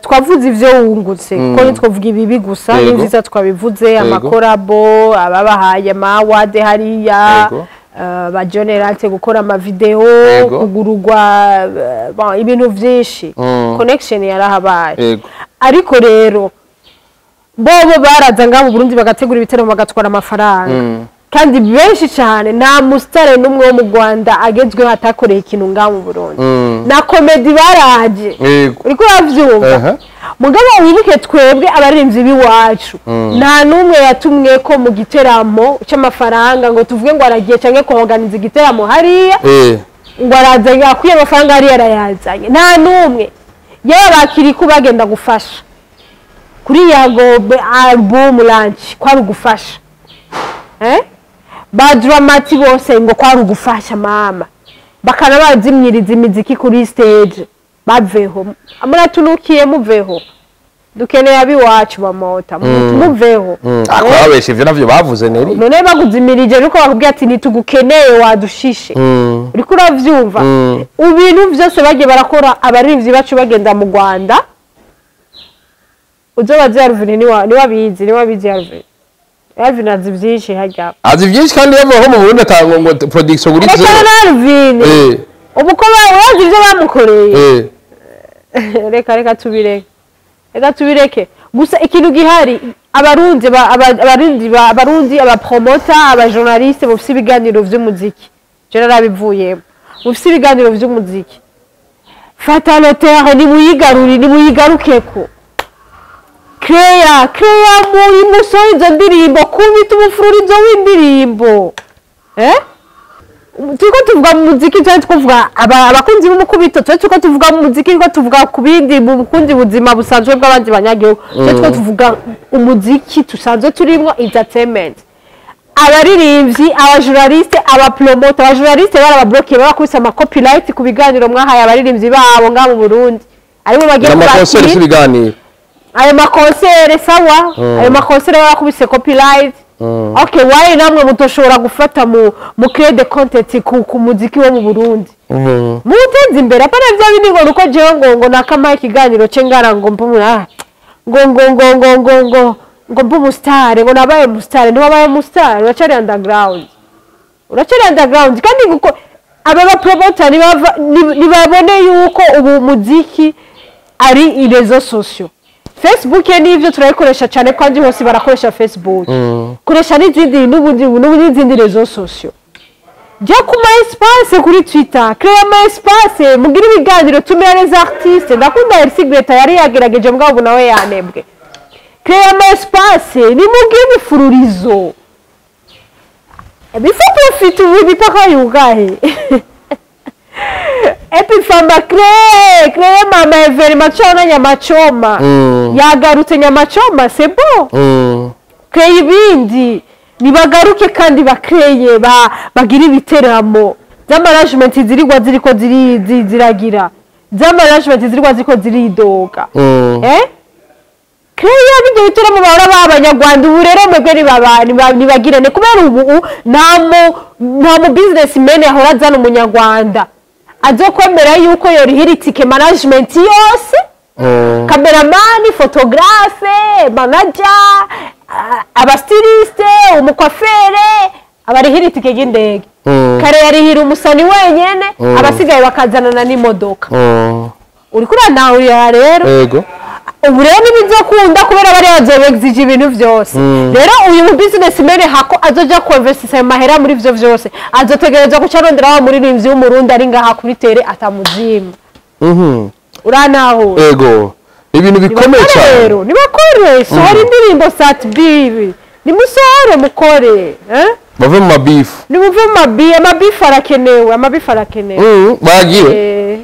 Twavuze ivyo wungutse, kuko ntitwavuga ibibi gusa. N'ivyiza twabivuze, ama collabo, ababahaye ama award hariya, ba Generate gukora ama vidéo, kugururwa, bon, ibintu vyinshi, connection yarahabaye. Ariko rero bobo baraza ngaha mu Burundi bagategura ibiteramo, bagatwara amafaranga kandi benshi cyane. Nta musitare n'umwe wo mu Rwanda agezweho atakoreye ikintu ngaha mu Burundi. Na comédie baraje. Uriko uravyumva? Aha. Mugabo wibuke, twebwe abaririmbyi b'iwacu nta n'umwe yatumwe ko mu giteramo cy'amafaranga ngo tuvuge ngo aragiye, canke kuorganiza igiteramo hariya, ngo arazanye, akwiye amafaranga hariya arayazanye. Nta n'umwe. Yewe, bakiriku bagenda gufasha kuri Yago album launch, kwari ugufasha, eh? Ba Dramati bose ngo kwari ugufasha mama, bakana bazimyiriza imiziki kuri stage. Baveho, muratunukiye, muveho, dukeneye abiwacu bamota, muveho. Ako babeshe, ivyo navyo bavuze, Neri. None baguzimirije ariko bakubwira ati: "Ntitugukeneye, wadushishe." Uriko uravyumva? Ibintu vyose bagiye barakora, abaririmbyi bacu bagenda mu Rwanda, uzobaze Alvin, niwe abizi, niwe abizi Alvin. Alvin azi vyinshi harya. Azi vyinshi, kandi yavuga ko mu Burundi atanga ngo production kuri Reka zero. Na Alvin, ubu ko urazi ivyo bamukoreye. Reka tubireke, reka tubireke. Gusa ikintu gihari, Abarundi abarundi, abapromota, abajournaliste mufise ibiganiro vy'umuziki, je narabivuyemo, mufise ibiganiro vy'umuziki, fata le terre, nimuyigarure, nimuyigarukeko. Créa muri musore izo ndirimbo, kubita umufururizo w'indirimbo, eh? Turiko tuvuga mu muziki, twari tuvuga abakunzi b'umukubito, twari turiko tuvuga mu muziki, turiko tuvuga ku bindi, mu bukundi buzima busanzwe bw'abandi banyagihugu, twari turiko tuvuga umuziki tusanzwe turimwo, entertainment. Abaririmbyi, abajournaliste, abapromota, abajournaliste barabablokiye, babakubise ama copyright ku biganiro mwahaye abaririmbyi babo ngaha mu Burundi, aribo bagiye Ama concert kubakira. Ibiganiro. Ayo ma concert, sawa, ayo ma concert barakubise copyright. Okay, why namwe mutoshobora gufata mu create the content ku muziki wo mu Burundi, muteze imbere? Apana vya bindi ngo nuko jewe ngo nakamaye ikiganiro ce ngara ngo mbumura ngo mbe umusitari, ngo nabaye umusitari. Ntiwabaye umusitari, uracari underground, uracari underground. Kandi nguko aba bapromota nibabone yuko ubu muziki ari réseaux sociaux, Facebook n'ivyo turayikoresha cyane, kandi hose barakoresha Facebook. Koresha n'izindi, n'ubundi n'izindi réseaux sociaux. Jya ku ma espace kuri Twitter, créer ama espace, mugire ibiganiro, tumira les artistes. Ndakunda Elsie Greta, yari yagerageje, mugabo ubu nawe yanebwe. Créer ama espace, nimugire imifururizo. Il faut profiter ubu imipaka yugaye. Epi famba crée mama événement cyona nyamachoma. Yagarutse nyamachoma, c'est bon. Crée ibindi nibagaruke kandi bakreye bagira ibiteramo z'amanagement zirigwa ziriko ziragira z'amanagement zirigwa ziriko ziridoga. Crée ibyo biteramo bahora b'abanyarwanda ubu rero mwebwe nibagirane kubera ubu nta mu businessman ahora azana umunyarwanda azokwemera yuko yorihira itike management yose, cameraman, photographe, manager, abastiliste, umukwafere, abarihira itike y'indege. Kare yarihira umusani wenyene, abasigaye bakazanana n'imodoka. Uriko uranahurira rero. Yego. Ubu rero ntibizokunda kubera bari bazobexige ibintu vyose. Rero uyu mu businessman hako azoja kuinvestisa ayo mahera muri ivyo vyose, azotegerezwa guca arondera wa muririmbyi w'umurundi ari ngaha kuri tere atamuzima. Uranahura. Yego. Ibintu bikomeye cyane. Rero nibakore sohora indirimbo Sat-B. Nimusohore mukore, Bave mu mabifu. Nimuve mu mabifu, amabifu arakenewe, amabifu arakenewe. Bagiye.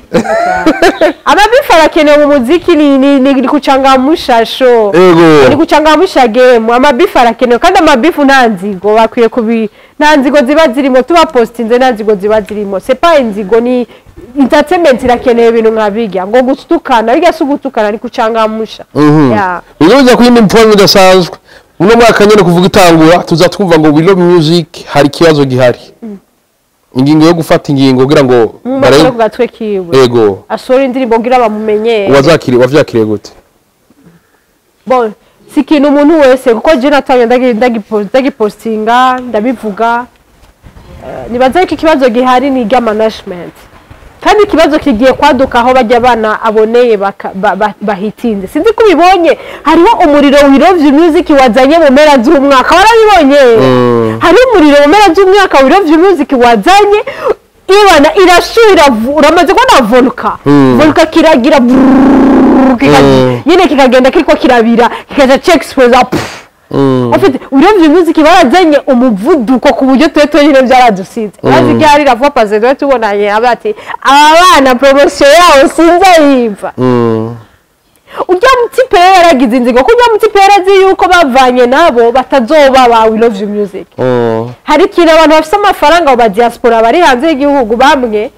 Amabifu arakenewe mu muziki ni kuchangamusha show. Yego. Ni kuchangamusha game, amabifu arakenewe kandi amabifu nta nzigo bakwiye kubi nta nzigo ziba zirimo tuba postinze nta nzigo ziba zirimo. C'est pas inzigo ni entertainment irakenewe ibintu nka bijya ngo gutukana bijya si gutukana ni kuchangamusha. Yeah. Bizoza kuyindi mpono idasanzwe. Muno mwaka nyene kuvuga itangura tuzatwumva ngo We Love Music hari kibazo gihari. Ingingo yo gufata ingingo kugira ngo bare gatwe kiwe. Yego. Asora indirimbo ngira bamumenyere. Wazakiri wavyakiriye gute? Bon, si kintu umuntu wese kuko je natanye ndagipostinga ndabivuga. Nibaza ko ikibazo gihari ni ga management. Kandi ikibazo kigiye kwaduka aho bajya bana aboneye bahitinze. Sinzi kubibonye hariho umuriro We Love Music wazanye mu mpera z'umwaka warabibonye. Hari umuriro mu mpera z'umwaka We Love Music wazanye ibana irashira uramaze kubona volka. Volka kiragira nyine kikagenda kiriko kirabira kikaja check exposure. En fait, We Love Music barazanye umuvuduko ku buryo twe twenyine byaradusize. Bazi ryari la fois passée twe tubonanye abati aba bana promotion yawo sinzayimva. Ujya mutipe yaragize inzigo ko ujya mutipe yarazi yuko bavanye nabo batazoba ba We Love Music. Hari ikintu abantu bafite amafaranga ba diaspora bari hanze y'igihugu bamwe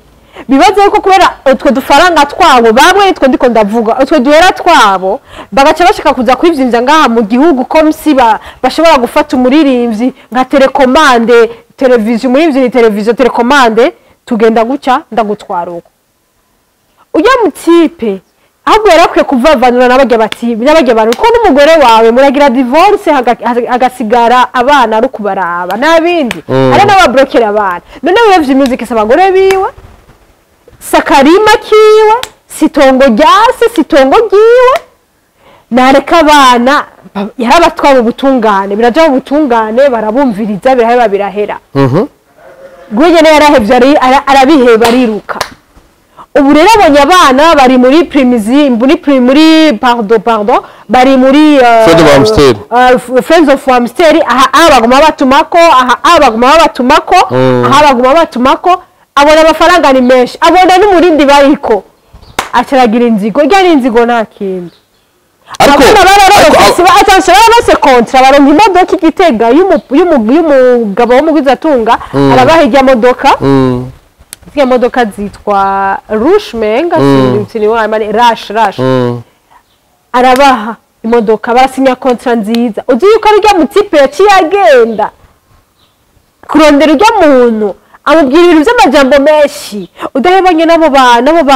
bibaze yuko kubera utwo dufaranga twabo bamwe nitwo ndiko ndavuga utwo duhera twabo bagaca bashaka kuza kwivyimbya ngaha mu gihugu ko msiba bashobora gufata umuririmbyi nka telekomande televiziyo umuririmbyi ni televiziyo telekomande tugenda guca ndagutwara uko ujya mutipe ahubwo yarakwiye kuvavanura n'abajya bati n'abajya bantu ko n'umugore wawe muragira divorce hagasigara abana ari kubaraba n'abindi ari n'ababrokera abana none We Love Music abagore biwe sakarima kiwe sitongo ryase sitongo giwe nareka abana yarabatwa mu butungane biraja mu butungane barabumviriza biraheba birahera. Gwenyene yarahevye arabiheba ariruka. Ubu rero abonye abana bari muri primizi muri pardon bari muri Friends of Amstel aha baguma batumako aha baguma batumako aha baguma batumako abona amafaranga ni menshi abona n'umurindi bariko acaragira inzigo irya ni inzigo nta kindi. Ariko bararose kontra baronka imodoka igitega y'umugabo w'umugwizatunga arabaha irya modoka. Ziriya modoka zitwa Rushmenga Rush arabaha imodoka barasinya kontra nziza uzi yuko ari rya mutipe yaciye agenda kurondera urya muntu amubwira ibintu by'amajambo menshi udahebanye nabo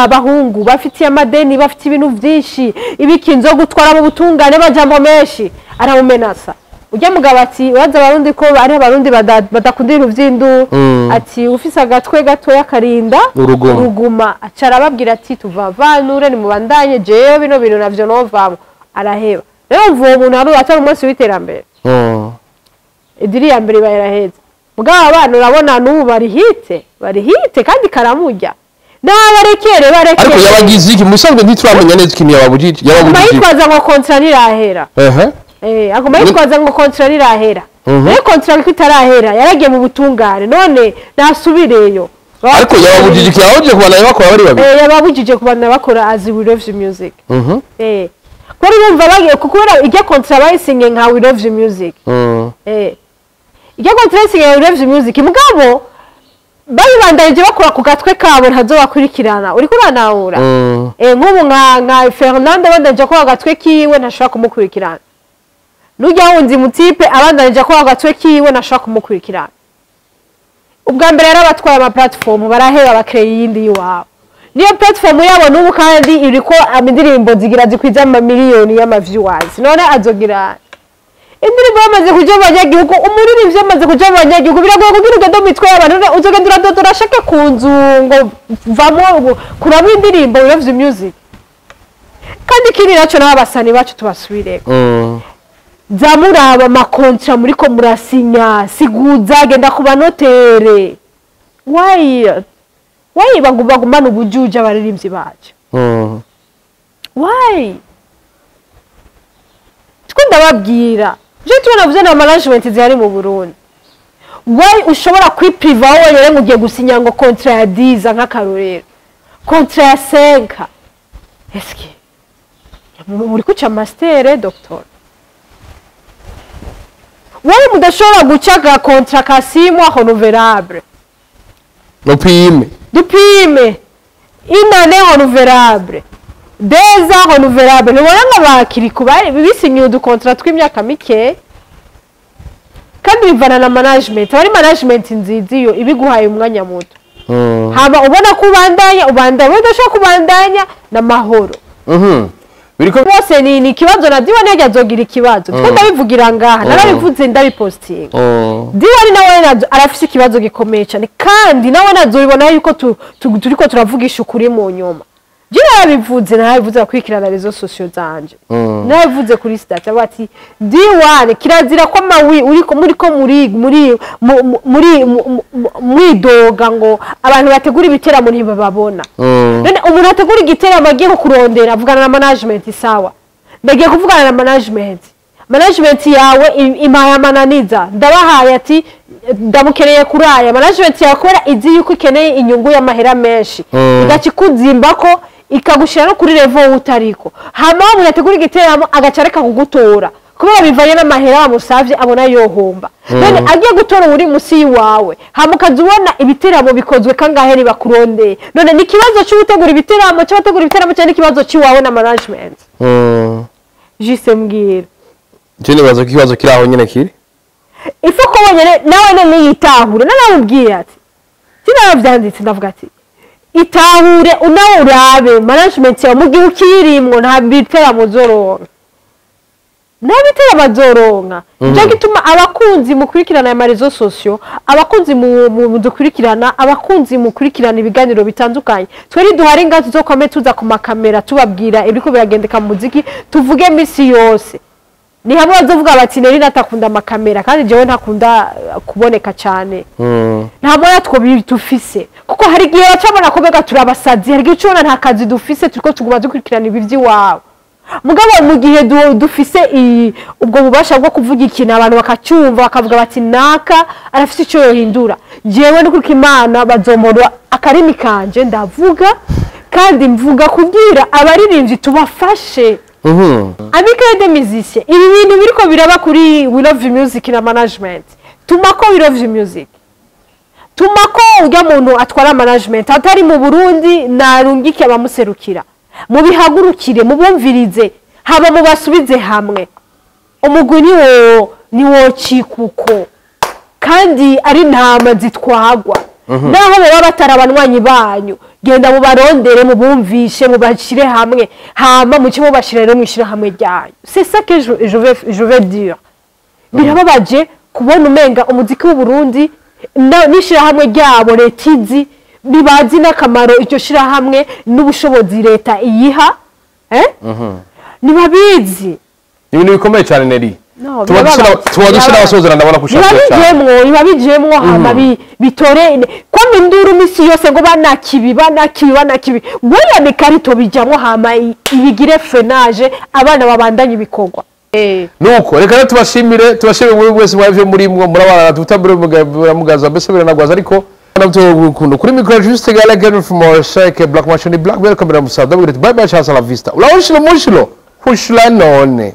bahungu bafitiye amadeni bafite ibintu byinshi ibikinzo gutwara mu butungane amajambo menshi aramumenasa. Ujya mugabo ati uraza abarundi ko ari abarundi badakunda ibintu by'indu ati ufise agatwe gatoya karinda uruguma aca arababwira ati tuvavanure nimubandanye jewe bino bintu navyo novamo araheba. Rero uwo muntu ari atari umunsi w'iterambere idiri ya mbere bayiraheza mugabo abana urabona n'ubu bari hite kandi karamurya nabarekere barekere. Ariko yabagize iki musanzwe ntituramenya neza ikintu yababujije yitwaza ngo kontra ntirahera. Aguma yitwaza ngo kontra ntirahera. Rero contrat ko itarahera, yaragiye mu butungane, none nasubireyo. Ariko yababujije yababujije kubandanya bakora bari babiri. Yababujije kubandanya bakora as We Love Music. Kuri bumva bagiye kukubera ijya contrat bayisinye nka We Love Music. Ijya contrat bayisinye We Love Music, mugabo bayibandanije bakora ku gatwe kabo, ntazo bakurikirana. Uriko uranahura? Nk'ubu nka Fernando abandanije akora agatwe kiwe, ntashobora kumukurikirana. Nujya wundi mutipe abandanije akora agatwe kiwe, ntashobora kumukurikirana. Ubwa mbere yarabatwaye ama platform, baraheba bakreye iyindi yiwabo. Niyo platform yabo n'ubu kandi iriko indirimbo zigira zikwiza ama miliyoni y'ama viewers. None azogira indirimbo yamaze kuja mu banyagihugu, umuririmbyi yamaze kuja mu banyagihugu, biragoye kugira ugende mu mitwe y'abantu. None uzogenda uradodora ashake ku nzu ngo vamo kuramo indirimbo We Love Music. Kandi ikindi naco, n'abasani bacu tubasubireko, zamuraba ama contrats muriko murasinya, siguza, genda ku ba notaire. Why bagumana ubujuju abaririmbyi bacu? Why? Twe ndababwira, je tubona na management zihari mu Burundi. Why ushobora kwipriva wowe wenyine ngo ugiye gusinya ngo contrat ya 10, nk'akarorero contrat ya 5? Eske muri kuca master, doctor, wowe mudashobora guca ga contrat ka 6 mois renouvelable? Mupime. Dupime une année renouvelable, 2 ans renouvelable. Ntubona ngo abakiriku bari bisinyiye udu contrats tw'imyaka mike, kandi bivana na management. Aba ari management nziza iyo ibiguhaye umwanya muto, hama ubona ko ubandanya, ubandanya, udashobora kubandanya n'amahoro. Biriko Bose ni ikibazo. Na D-One yajya azogira ikibazo, twe ndabivugira ngaha, narabivuze, ndabipostinga. D-One nawe arafise ikibazo gikomeye cyane, kandi nawe nazobibona yuko turiko turavugisha ukuri mu nyuma. Je narabivuze akurikirana réseaux sociaux zanje. Narabivuze kuri statut, avuga ati: "D1, kirazira ko mawi uriko muriko muri muri mu- muri mu- mu- mwidoga ngo abantu bategura ibiteramo ntibababona." None umuntu ategura igiteramo agiye kurondera, avugana na management, sawa, ndagiye kuvugana na management, management yawe impaye amananiza, ndabahaye ati ndamukeneye kuri aya. Management yawe kubera izi yuko ikeneye inyungu y'amahera menshi, igaca ikuzimba ko ikagushira no kuri level utariko. Hama wa muntu ategura igiteramo agaca areka kugutora kubera bivanye n'amahera bamusavye, abona yohomba. None agiye gutora uri musi yiwawe, hama ukaza ubona ibiteramo bikozwe kangahe ntibakurondeye. None ni ikibazo c'ugutegura ibiteramo, c'abategura ibiteramo, cyangwa ikibazo c'iwawe na management? Juste mbwira. Je nibaza ko ikibazo kiri aho nyene kiri. Ifu ko wenyene nawe none yitahure. Nanamubwiye ati, sinaravyanditse, ndavuga ati: "Itahure unawe, urabe management yawe." Mu gihe ukirimwo, nta biteramo uzoronka, nta biteramo azoronka. Nicyo gituma abakunzi mukurikirana aya ma réseaux sociaux, abakunzi mudukurikirana, abakunzi mukurikirana ibiganiro bitandukanye, twe ntiduhari ngaho tuzokwame tuza ku makamera tubabwira ibiriko biragendeka mu muziki, tuvuge misi yose. Ni hamwe bazovuga bati: "Neri natakunda amakamera," kandi jewe ntakunda kuboneka cyane. Nta mwanya two dufise, kuko hari igihe bacabona ko mbega turabasazi, hari igihe ucubona nta kazi dufise, turiko tuguma dukurikirana ibi vy'iwabo. Mugabo mu gihe dufise ubwo bubasha bwo kuvuga ikintu, abantu bakacyumva, bakavuga bati: "Naka arafise icyo yohindura." Jewe n'ukuri Imana bazombora akarimi kanje, ndavuga, kandi mvuga kubwira abaririmbyi tubafashe. Amicale des musiciens, ibi bintu biriko biraba kuri We Love Music na management, tuma ko We Love Music, tuma ko ujya muntu atwara management atari mu Burundi, narungike abamuserukira, mubihagurukire, mubumvirize, haba mubasubize hamwe. Umugwi niwo cikuko kandi ari intama zitwagwa, naho baba batari abanywanyi banyu, genda mubarondere, mubumvishe, mubashyire hamwe, hama muce mubashyire rero mw'ishyirahamwe ryanyu. C'est ça que je vais dire. Birababaje kubona umenga umuziki w'u Burundi n'ishyirahamwe ryabo leta izi, bibazi n'akamaro iryo shyirahamwe n'ubushobozi leta iyiha, eh? Ntibabizi. Ibintu bikomeye cyane, Neri. No, tuba birababaje. Tuba dusa n'abasozera, ndabona ko ushaka cyane. Nibabijemwo, hama bitore kwama induru imisi yose ngo banakibi, banakibi, banakibi. Weya mikarito bijamwo, hama ibigire freinage, abana babandanye ibikorwa. Nuko reka rero tubashimire muri wese mwavyo muri mwo murabana tutambire mugaza mbese biranagwaza, ariko nabyo kuri micro juste gala again from our shake Black Machine Black, welcome musaza, bye bye, hasta la vista, ulahushilo mushilo hushula none.